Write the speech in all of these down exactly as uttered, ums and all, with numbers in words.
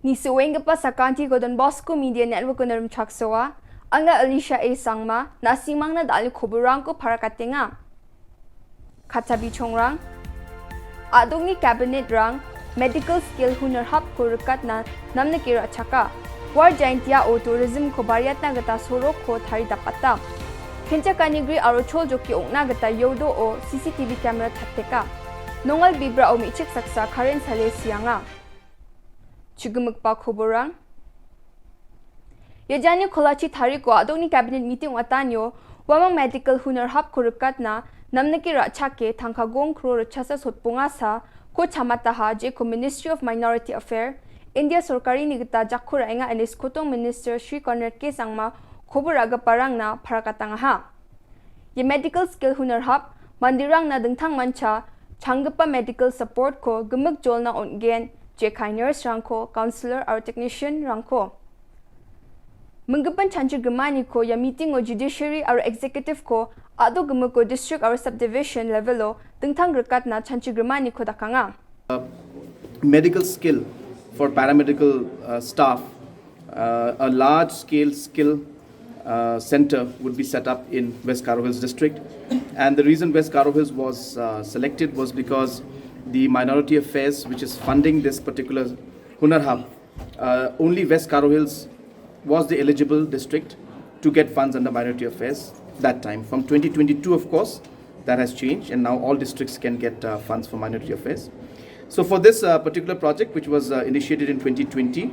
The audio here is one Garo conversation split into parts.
Ni suenggipa sakanti Don Bosco Media Network-o rimchaksoa. Anga Alicia A Sangma, na·simangna dal·e koborrangko parakatenga. Kachabichongrang. A·dongni cabinet-rang medical skill hunar hub-ko rikatna namnike ra·chaka. War Jaintia-o tourism-ko bariatna gita sorokko taridapata. Kenchakanigri aro choljoki ong·na gita Yodo-o C C T V camera chatteka. Nongal bibrao me·chik saksa karen sale sianga. Chigimikba koborrang. Yajani kolachi tariko a·dongni cabinet meeting ong·atanio uamang medical hunar hub-ko rikatna namnike ra·chake tangka gong kro ritchasa sotbongasa ko chamataha jeko Ministry of Minority Affair, India sorkarini gita jakko ra·enga ine skotong minister Shri Conrad K Sangma kobor ra·giparangna parakatangaha. Ia medical skill hunar hub manderangna dingtangmancha changgipa medical support-ko gimik jolna on·gen, jekai nurse-rangko, counselor aro technician-rangko. Minggipa chanchigrimaniko ia meeting-o judiciary aro executive-ko a·do gimiko district aro subdivision level-o dingtang rikatna chanchigrimaniko dakanga. Medical skill for paramedical uh, staff, uh, a large scale skill uh, center would be set up in West Garo Hills district. And the reason West Garo Hills was uh, selected was because the Minority Affairs, which is funding this particular Hunar Hub, uh, only West Garo Hills was the eligible district to get funds under Minority Affairs that time. From twenty twenty-two, of course, that has changed, and now all districts can get uh, funds for Minority Affairs. So, for this uh, particular project, which was uh, initiated in twenty twenty,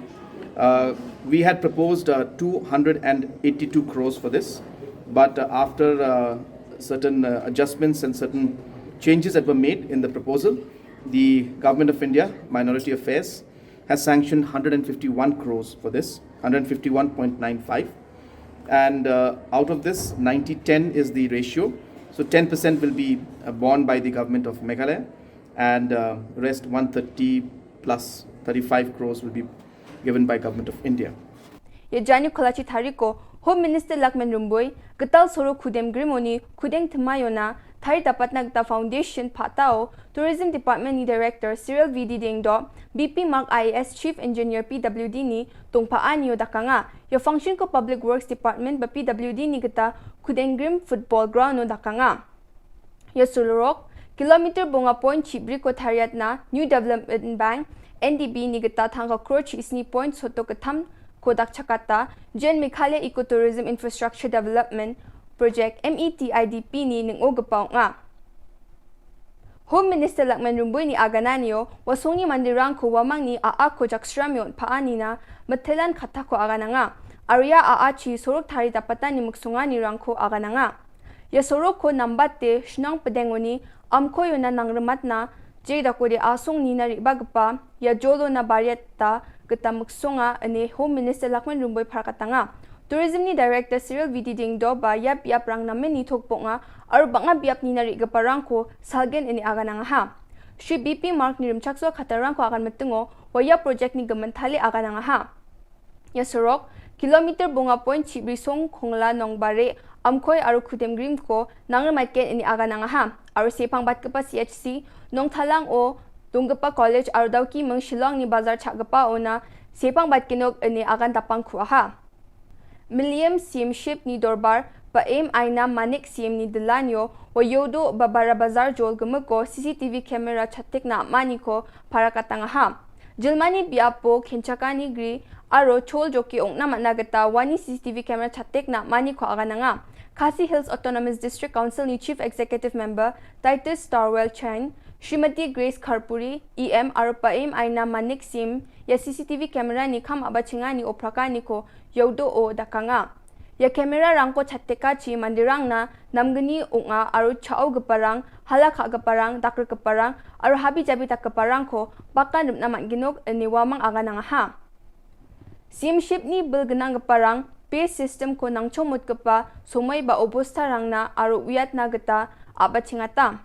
uh, we had proposed uh, two hundred eighty-two crores for this, but uh, after uh, certain uh, adjustments and certain changes that were made in the proposal, the Government of India, Minority Affairs, has sanctioned one hundred fifty-one crores for this, one hundred fifty-one point nine five. And uh, out of this, ninety ten is the ratio. So ten percent will be uh, borne by the government of Meghalaya, and uh, rest one thirty plus thirty-five crores will be given by government of India. Ia jani kolachi tariko Home Minister Lakman Rumboi, gital soro Khudem Grimoni, Khudeng Timayona, tari dapatna gita foundation patao, Tourism Department ni Director Cyril V D Dengdo, B P Mark I A S Chief Engineer P W D ni dongpaanio dakanga. Ia function ko Public Works Department ba P W D ni gita Khudeng Grim Football Ground o dakanga. Ia sorok, kilometer bonga point chibriko tariatna New Development Bank, N D B, ni gita tangka crore chisni point soto gittam ko dakchakata, Jen Meghalaya Ecotourism Infrastructure Development Project, M E T I D P, ni ning·ogipa ong·a. Home Minister Lakman Rumboi ni agananio, wasongni manderangko uamangni a·ako jaksrami on·paanina mitelan kattako agananga. Aro ia a·achi sorok tari dapatani miksonganirangko agananga. Ia sorokko nambate Shnong Pidengoni amkoiona nangrimatna, je dakode asong nina re·bagipa ia jolona bariata gita miksonga ine Home Minister Lakman Rumboi parakatanga. Tourism ni Director Cyril V D Dengdo ba ia biaprang namen nitokbonga aro bang·a biap nina re·giparangko salgen ine aganangaha. Shri B P Mark ni rimchaksoa kattarangko agan mitingo, ua ia project ni gimin tale aganangaha. Ia sorok, kilometer bonga point chibri song Kongla Nongbare, Amkoi aro Khudem Grimko nangrimatgen ine aganangaha. Aro sepang batgipa C H C, Nongtalang-o donggipa college aro Daukiming Shillong ni bazar cha·gipaona sepang batgenok ine agan dapang ku·aha. Milliam C M Ship ni dorbar, ba M Aina Manik C M ni dilanio, ua Yodo ba Bara Bazar jol gimiko C C T V camera chattekna am·aniko parakatangaha. Jilmani biapo kenchakani gri aro chol joki ong·na man·a gita uani C C T V camera chattekna am·aniko agananga. Khasi Hills Autonomous District Council ni Chief Executive Member Titus Starwell Chain, Srimati Grace Kharpuri, E M aro Paim Aina Manik Sim, ia C C T V camera ni kam a·bachengani oprakaniko Yodo-o dakanga. Ia camera-rangko chattekachi manderangna namgni ong·a aro cha·ogiparang, hala ka·giparang, dakrigiparang aro habi jabi dakgiparangko bakan rim·na man·genok ine uamang aganangaha. Simshipni bil gnanggiparang pay system-ko nangchomotgipa somoi ba obostarangna aro uiatna gita a·bachengata.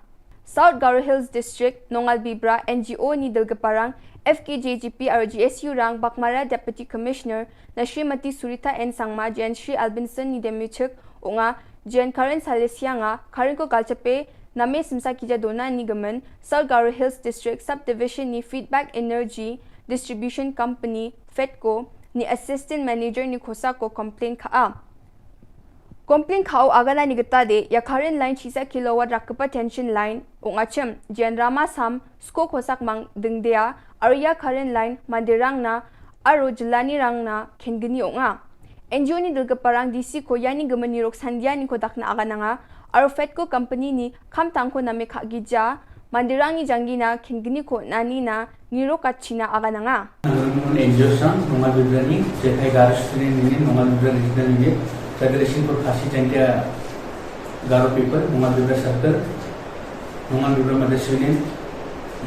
South Garo Hills District, Nongalbibra N G O-ni dilgiparang F K J G P aro G S U-rang Baghmara Deputy Commissioner na Srimati Surita N Sangma, Jayashree Albinson-ni demichik ong·a, Jayan Karen Salesianga, Karenko galchape name simsakija donani gimin, South Garo Hills District Subdivision-ni Feedback Energy Distribution Company, Fedco, ni Assistant Manager ni kosako complain ka·a. Complain ka·o aganani gitade ia current line chisa kilowatt rakgipa tension line ong·achim, jean rama sam sko kosakmang dingdea aro ia current line manderangna aro jilanirangna kengni ong·a. N G O ni dilgiparang D C ko iani gimin nirok sandianiko dakna agananga aro Fedco company ni kamtangko name ka·gija, manderangni janggina kengniko on·anina nirokatchina agananga. Nangrimun N G O sang, Nongal Bibrani, Jekai Garo Student Union, Nongal Bibra Regional Unit, Federation for Khasi Jaintia Garo People, Nongal Bibra Circle, Nongal Bibra Mothers Union,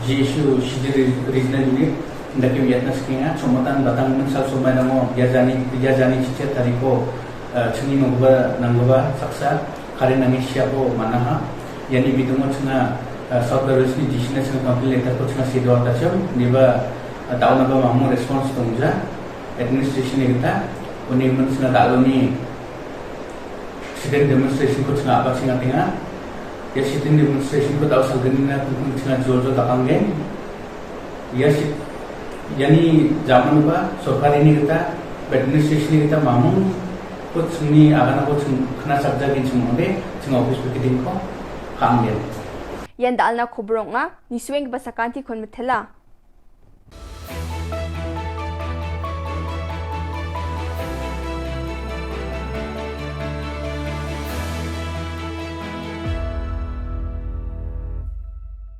G S U Shillong Re-, Regional Unit, indake uiatna sikenga, chomotang batang men sal somairango, ia jani, ia jani chichia tariko, eh, chingni nonggipa, nanggipa saksa, karen nange siapo manaha. Iani bidingo chinga, eh, South Wales ni D C na chinga complaint letter ko chinga sido atachim, niba, eh, daunaba mamo response tongja, administration ni gita, uni men chinga daloni, Sit-in demonstration ko chinga apa chinga tenga. Ia sit-in demonstration ko dao salgni na kungkung chinga jol jol dakang gen. Ia sit-, iani jaman ba sorkari ni kita, administration ni kita mamung ko chingni agana ko ching kena sabja gen ching mangde, ching office ko kiting ko kang gen. Ian dalna khobor ong·a, nisuenggipa sakantikon mitela.